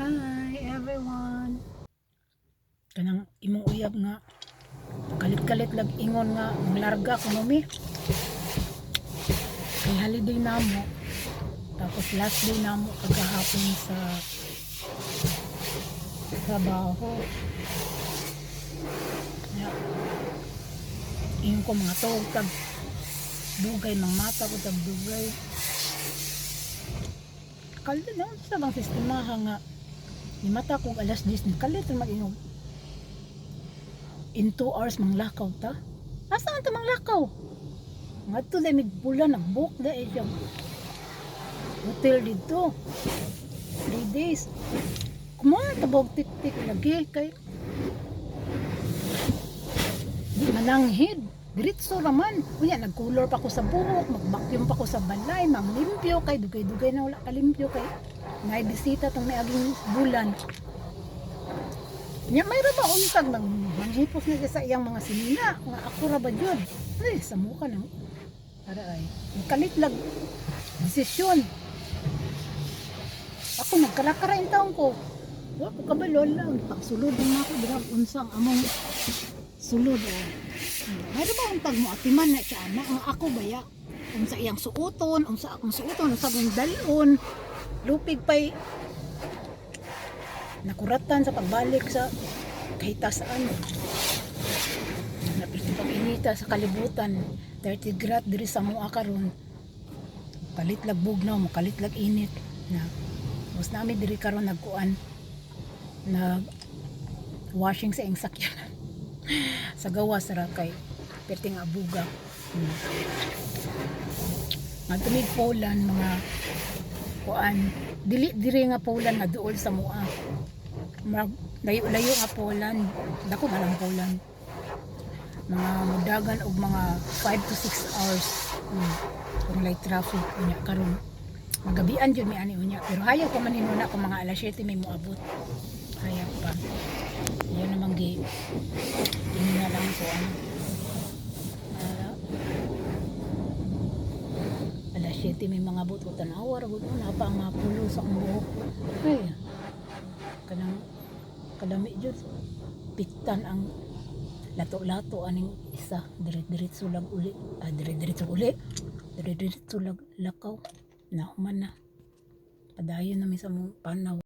Hi everyone. Kanang imong uyab nga kalit-kalit lag ingon nga larga kuno mi. Kay holiday namo. Tapos last day namo kagahapon sa trabaho. Kaya, ingon ko mga tog tag dugay, mga mata ko tag dugay. Kalit na sa bang sistemaha nga ni mata kog alas 10 ni kalit man mag-ingog in 2 hours manglakaw ta. Asa man ta manglakaw? Ngadto dai mig bulan, nag-book dai siya hotel didto. 3 days. Kumo tabog tik-tik lagi kay di mananghid. Diretso raman. Unya nag-color pa ko sa buhok, mag-vacuum pa ko sa balay, manglimpyo kay dugay-dugay na wala kalimpyo kay may bisita tong miaging bulan. Nya may ra ba untag nang manghipos na siya sa iyang mga sinina nga ako ra ba jud. Ay, sa muka nang ara ay. Kalit lag desisyon. Ako nagkalakara in taon ko. Wa ko kabalo lang pagsulod na ako dira unsa ang among sulod oh. May ra ba untag mo atiman na siya ana ang ako baya unsa iyang suoton, unsa akong suoton, unsa akong dalon. Lupig pay nakuratan sa pagbalik sa kahitasaan. Napilti pag-inita sa kalibutan. 30 grad diri sa mua karon. Kalit lag bugnaw, mo kalit lag init na. Tapos nami diri karon nagkuan, nag washing sa iyang sakyanan sa gawas ra kay perting abuga. Ngadto mig Poland, mga kuan, dili diri nga Poland nga duol sa mua. Mag layo-layo nga Poland, dako man ang Poland. Mga mudagan og mga 5 to 6 hours. Kung light traffic unya karon. Magabian jud mi ani unya, pero hayaw pa man hinuna kung mga alas 7 may moabot. Hayag pa. Yan naman gi ini na lang ko ano. Ah, alas 7 may mga abot ko, tanawa ra gud na pa ang mga pulo sa akong buhok. Ay, kanang kadami jud piktan ang lato-lato aning isa, dire-diretso lag uli, ah, dire-diretso uli, dire-diretso lag lakaw na human na padayon na mi sa mong panaw.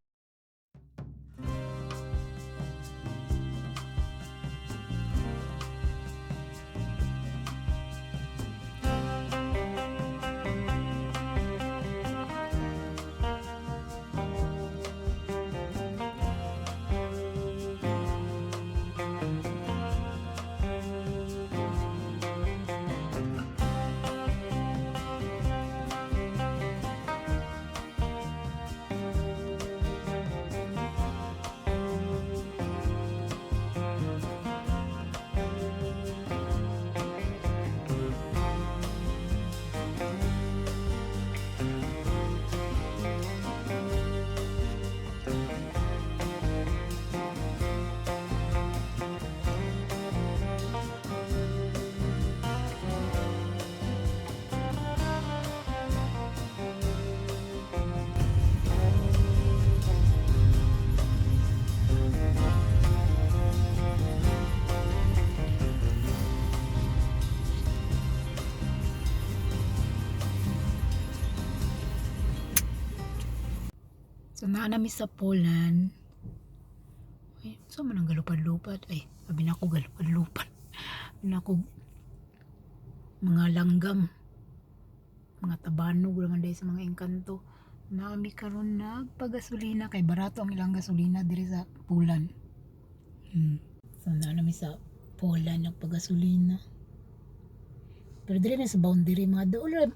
So naa na mi sa Poland. Ay, sa man ang galupad-lupad? Ay, sabi na ako galupad-lupad. Sabi na ako mga langgam. Mga tabanog naman dahil sa mga engkanto. Nami karon nagpagasolina kay barato ang ilang gasolina diri sa Poland. So naa na mi sa Poland nagpagasolina. Pero diri na sa boundary, mga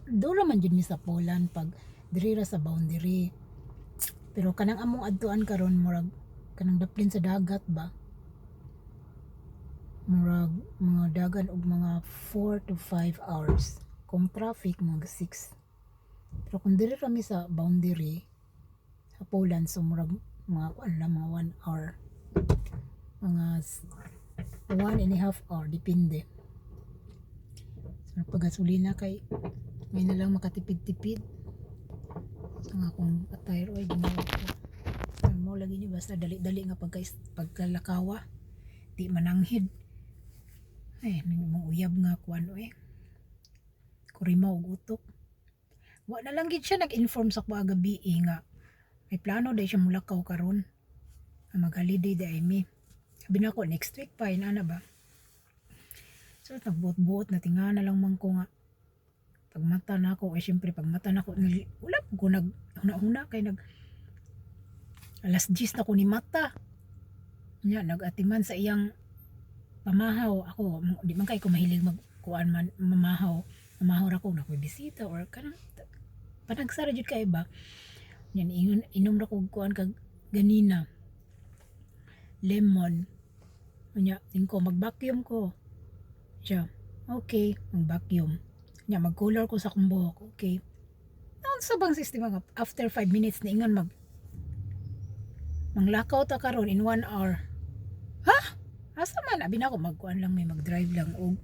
dool man jud mi sa Poland pag diri ra sa boundary. Pero kanang among adtuan karon murag kanang daplin sa dagat ba. Murag mga dagan og mga 4 to 5 hours. Kung traffic, mga 6. Pero kung diri ra mi sa boundary sa Poland, so murag mga kuan lang, mga 1 hour. Mga 1.5 hour, depende. So nagpagasolina kay may na lang makatipid-tipid. Sa nga akong attire, oy, ginawa ko. Ano mo lagi Basta dali-dali nga pagkalakawa. Di mananghid. Ay, ning imong uyab nga kuan eh. Kurimaw og utok. Wa na lang gid siya nag-inform sa kuha gabi eh, nga may plano dahil siya mulakaw karon. Nga mag-holiday dahil mi. Sabi na ko next week pa, inana ba? So nagbuot-buot na tinga na lang man ko nga pagmata na ako eh, syempre pagmata na ako wala po ko nag huna-huna kay nag alas 10 na ko ni mata nya, nag-atiman sa iyang pamahaw ako. Di man kay ko mahilig mag kuan man, mamahaw. Mamahaw ra ko na ko'y bisita or kanang panagsara jud kay ba. Nya ingon, inom ra ko og kuan kag ganina, lemon. Nya ko mag-vacuum ko siya, okay, mag-vacuum. Nya mag-color ko sa akong buhok, okay. Sa bang sistema nga after 5 minutes niingon mag manglakaw ta karon in 1 hour. Ha? Asa man? Abi na ako magkuan lang, may mag-drive lang og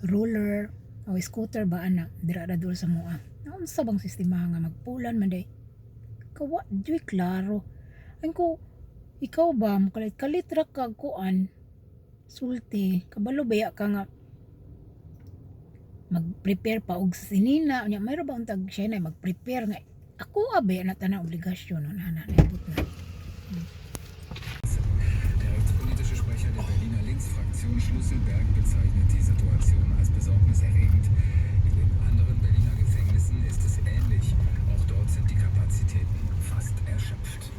roller o scooter ba ana dira ra dul sa mua. Unsa bang sistema nga magpulan man day? Kawa di klaro. Ay ko, ikaw ba mukalit kalit ra ka kuan sulti, kabalo baya ka nga mag-prepare pa og sinina unya mayro ba untag siya na mag-prepare nga ako abay na tanang obligasyon no na na naibot na. Der rechtspolitische Sprecher der Berliner Linksfraktion Schlüsselberg bezeichnet die Situation als besorgniserregend. In den anderen Berliner Gefängnissen ist es ähnlich. Auch dort sind die Kapazitäten fast erschöpft.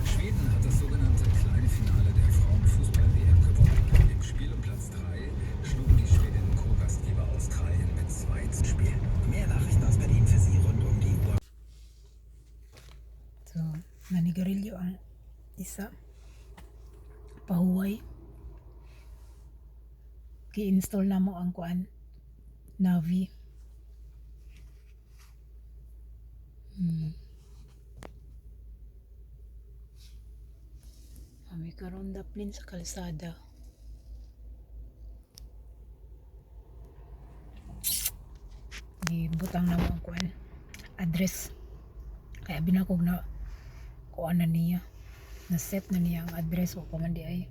Schweden hat das sogenannte kleine Finale der Frauenfußball-WM gewonnen. Im Spiel um Platz 3 schlugen die Schwedinnen Co-Gastgeber Australien mit 2 zu Spiel. Mehr Nachrichten aus Berlin für Sie rund um die Uhr. So nanigarilyo ang isa, pahuway. Gi-install na mo ang kuan, navi. Kami karon daplin sa kalsada. Gibutang na mo ang kuan, address, kaya binakog na kuan na niya, na set na niya ang address wa pa man di ay.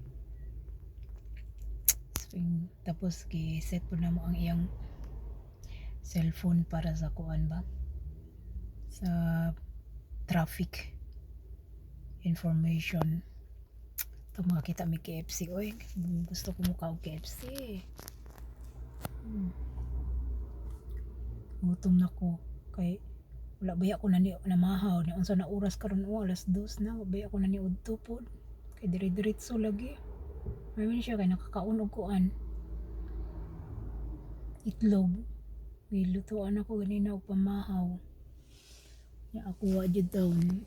Swing, tapos gi-set po na mo ang iyang cellphone para sa kuan ba, sa traffic information. Ito, makakita may KFC. Oy, gusto ko mukha og KFC. Gutom na ko kay wala baya ko na ni namahaw ni. Unsa na oras karon? Oh, alas 2 na. Wa baya ko na ni udto pod kay dire-diretso lagi. May siya kay nakakaon og kuan, itlog. Gilutuan ako ganina og pamahaw. Nya ako wa jud taon.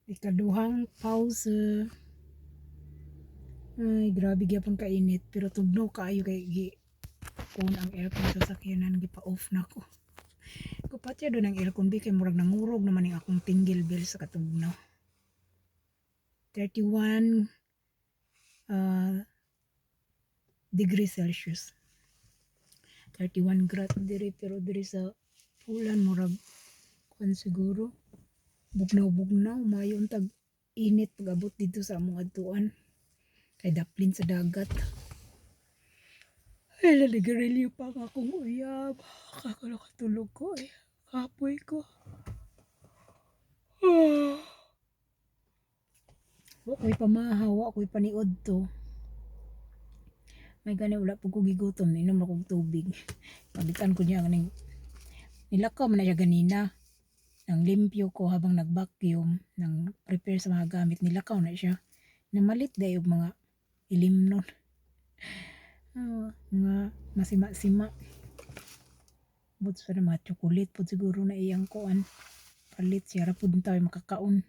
Ikaduhang pause. Ay, grabe gyapon kainit pero tugnaw kaayo kay gi on ang aircon sa sakyanan, gipa-off na ko. Kupatya do ng aircon bi kay murag nangurog naman ning akong tinggil bill sa katugnaw. 31 degrees Celsius. 31 grad diri, pero diri sa Poland murag kuan siguro, bugnaw-bugnaw. Maayo untag init pag abot dito sa among adtuan kay daplin sa dagat. Ay, nanigarilyo pa ang akong uyab. Kakatulog ko eh. Kapoy ko. Ah. Wa ko'y pamahaw, wa ko'y paniud to. May gani wala po ko gigutom, inom ra kog tubig. Palitan ko niya kaning Nilakaw man na siya ganina. Nang limpyo ko habang nag-vacuum, nang prepare sa mga gamit, nilakaw na siya. Namalit dayo og mga ilimnon. Oh, mga masima-sima. But sa mga chocolate po siguro na iyang kuan. Palit siya ra pud tayo makakaon.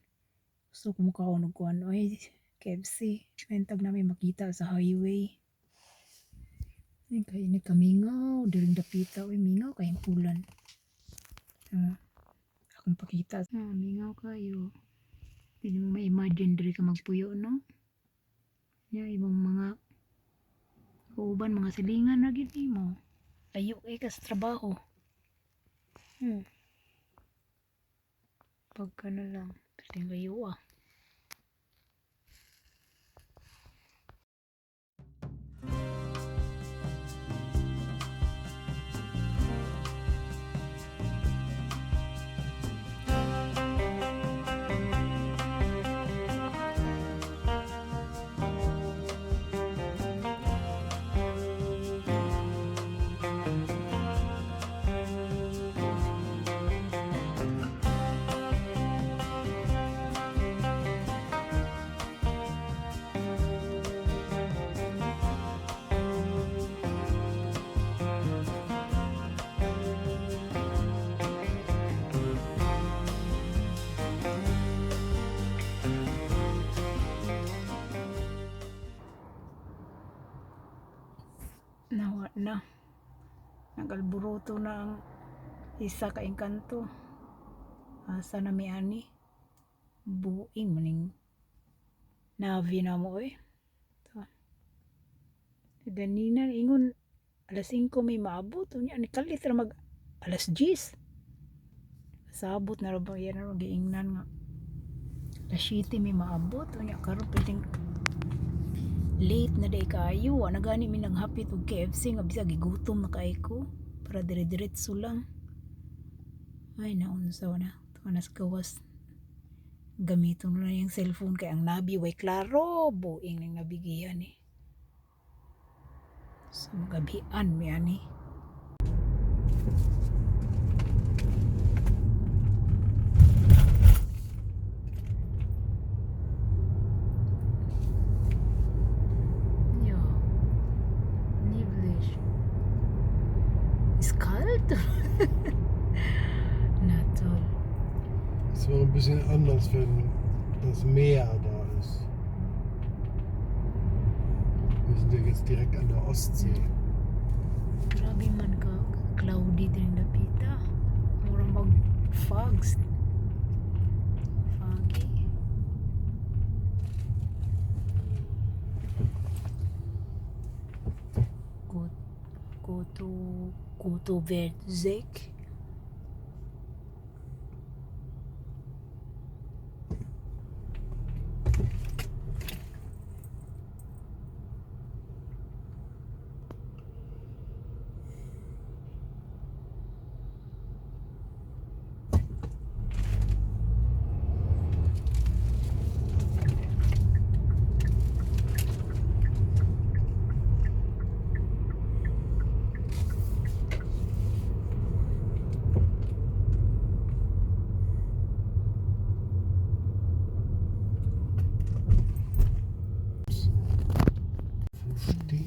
Gusto ko mukaon og kuan oy, KFC. Mentag namin makita sa highway. Ay, kay ni kamingaw diring dapita oy, mingaw kay pulan. Ah, akong pakita. Ah, mingaw kayo. Hindi mo ma-imagine diri ka magpuyo, no? Ya, ibang mga kauban, mga silingan na gid nimo. Layo kay ka sa trabaho. Pagka na lang. Pwede kayo ah. Nawa na. Nagalboroto na ang isa ka engkanto. Asa na mi ani? Buing maning navi na mo eh. To. Ganina ingon alas 5 may maabot. Unya ni kalit ra mag alas 10. Sabot na ra ba yan ra giingnan nga alas 7 may maabot. Unya karon pwedeng late na day kaayo. Wa na gani mi naghapit og KFC nga bisag gigutom na kaayo ko para dire-diretso lang. Ay, naunsa na. Tuwa na sa gawas. Gamiton na yung cellphone kay ang nabi way klaro. Buing nang nabigiyan eh. So magabian mi ani. Ja. Nebelig. Ist kalt. Na toll. Es war ein bisschen anders, wenn das Meer da ist. Wir sind ja jetzt direkt an der Ostsee. Grabe man ka cloudy din dapita. Murang mag fogs. Foggy. Go to go to Verdzek. Wo steht?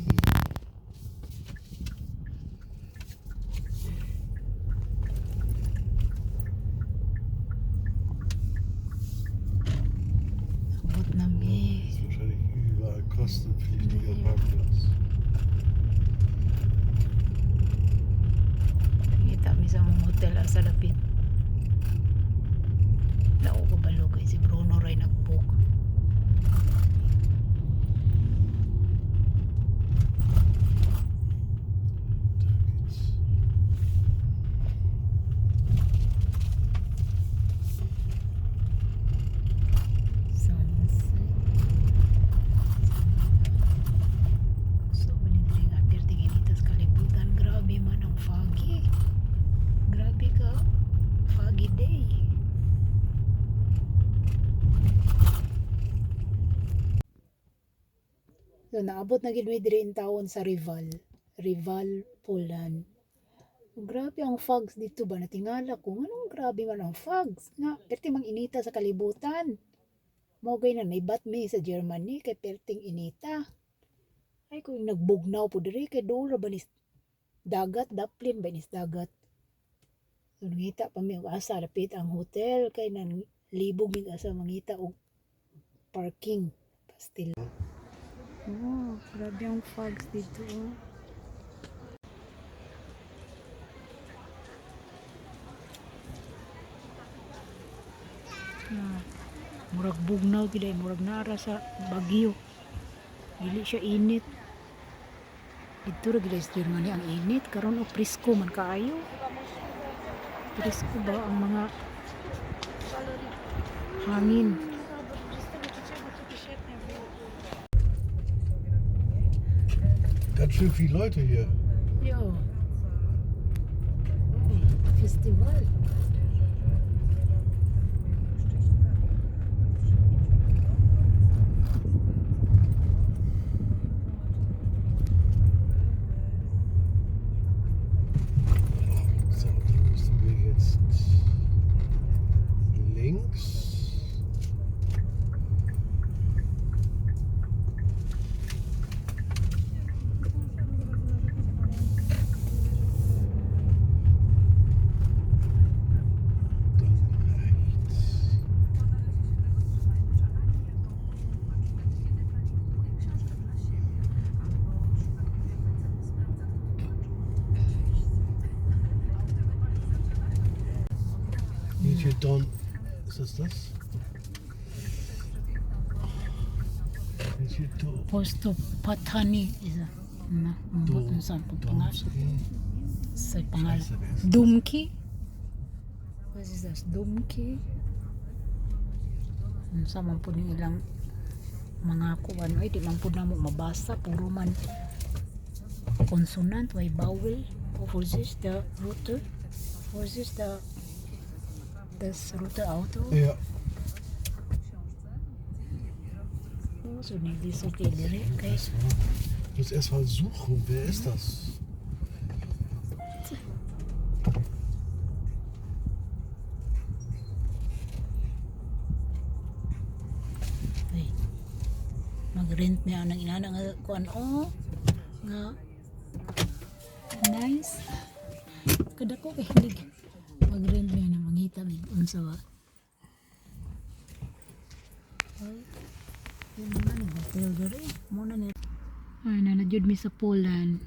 Abot na mi. Ist wahrscheinlich überall kostenpflichtiger Parkplatz. Ngita mi sa among hotel ah, sa dapit. Lao ko balo kay si Bruno ray nag-book. Da geht's. Sunset. So, maning diri nga perting inita sa kalibutan. Grabe man ang foggy. Grabe ka. Foggy day. So, naabot na gid mi diri in town sa Reval. Reval, Poland. Grabe ang fogs dito ba, natingala ko nganong grabe man ang fogs nga perti mang inita sa kalibutan. Mao gay na naibat mi sa Germany kay perting inita. Ay kung nagbugnaw po diri kay duol ra ba ni dagat, daplin ba ni dagat. So nangita pa mi og asa dapit ang hotel kay nan libog mig asa mangita og parking. Pastil. Oh, grabe ang fogs dito. Oh. Na, murag bugnaw gid ay, murag nara sa Bagyo. Dili siya init. Dito ra gid ay sa Germany ang init karon, og presko man kaayo. Presko ba ang mga hangin. Ganz schön viele Leute hier. Ja. Festival. So, dann müssen wir jetzt links. Dann rechts. Hier Don. Ist das das? Hier Don. Posto Patani isa. Na, Do- ang sa pangalan. Domski. Sa pangalan. Scheiße, wer ist das? Dumki. What is das? Dumki. Unsa man pud ning ilang mga kuan, oy, di man pud namo mabasa, puro man consonant, way vowel. Oh, Vorsicht, der rote. Vorsicht, der das rote Auto. Ja. Oh, so ni gisulti diri kay Ich muss erst mal suchen, wer ist das? Ay, mag-rent niya ang inana nga kuan, oh, nga nice kadako kay hilig mag-rent niya na mangita mig unsa ba. Ay, yun naman ang hotel diri mo na ni. Ay, na jud mi sa Poland,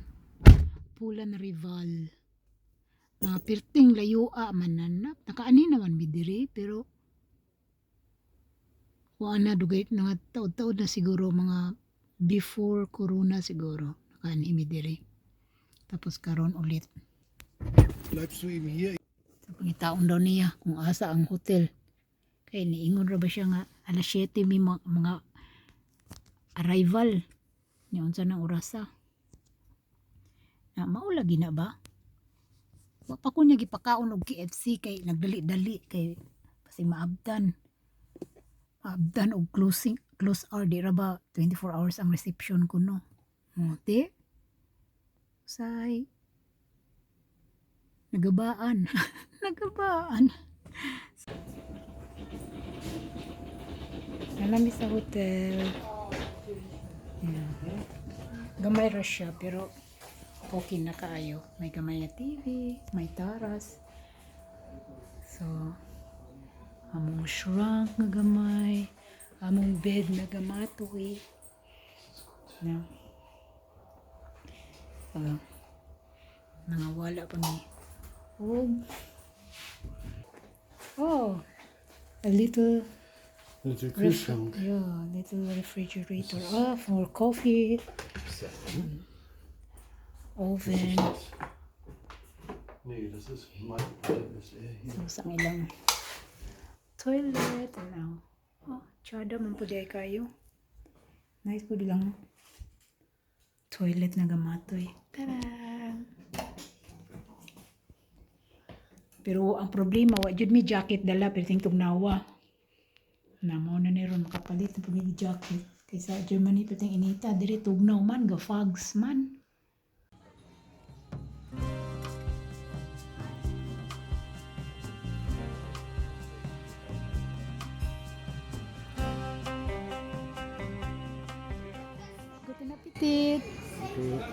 Poland Rival. Perting layoa man na na nakaani naman mi diri, pero kuan na dugay nga taod-taod na siguro, mga before corona siguro nakaani mi diri, tapos karon ulit. Bleibst du eben hier? So, pangitaon daw niya kung asa ang hotel kay niingon ra ba siya nga alas 7 mi mga arrival ni unsa nang orasa na mao lagi na ba. Wa pa ko niya gipakaon og KFC kay nagdali-dali kay kasi maabdan maabdan og closing, close hour. Di ra ba 24 hours ang reception ko, no? Mo te say nagabaan nagabaan. Nalami sa hotel. Yeah. Gamay ra siya pero okay na kaayo. May gamay na TV, may taras. So, among shrunk nga gamay, among bed na gamatoy. No. Nangawala pa mi. Oh. Oh, a little Der Kühlschrank. Yeah, little refrigerator. Ah, for coffee, oven. Nee, das ist mein. Das ist er hier. So, sa ang ilang toilet. Ano. Oh, tsada man po di kayo. Nice po lang toilet na gamatoy. Tada! Pero ang problema, wa jud mi jacket dala, pero ting tugnawa. Na mo na ni ron makapalit ng pagiging jacket. Kaysa Germany pero ting inita, diri tugnaw man, ga fogs man. Appetit. Okay.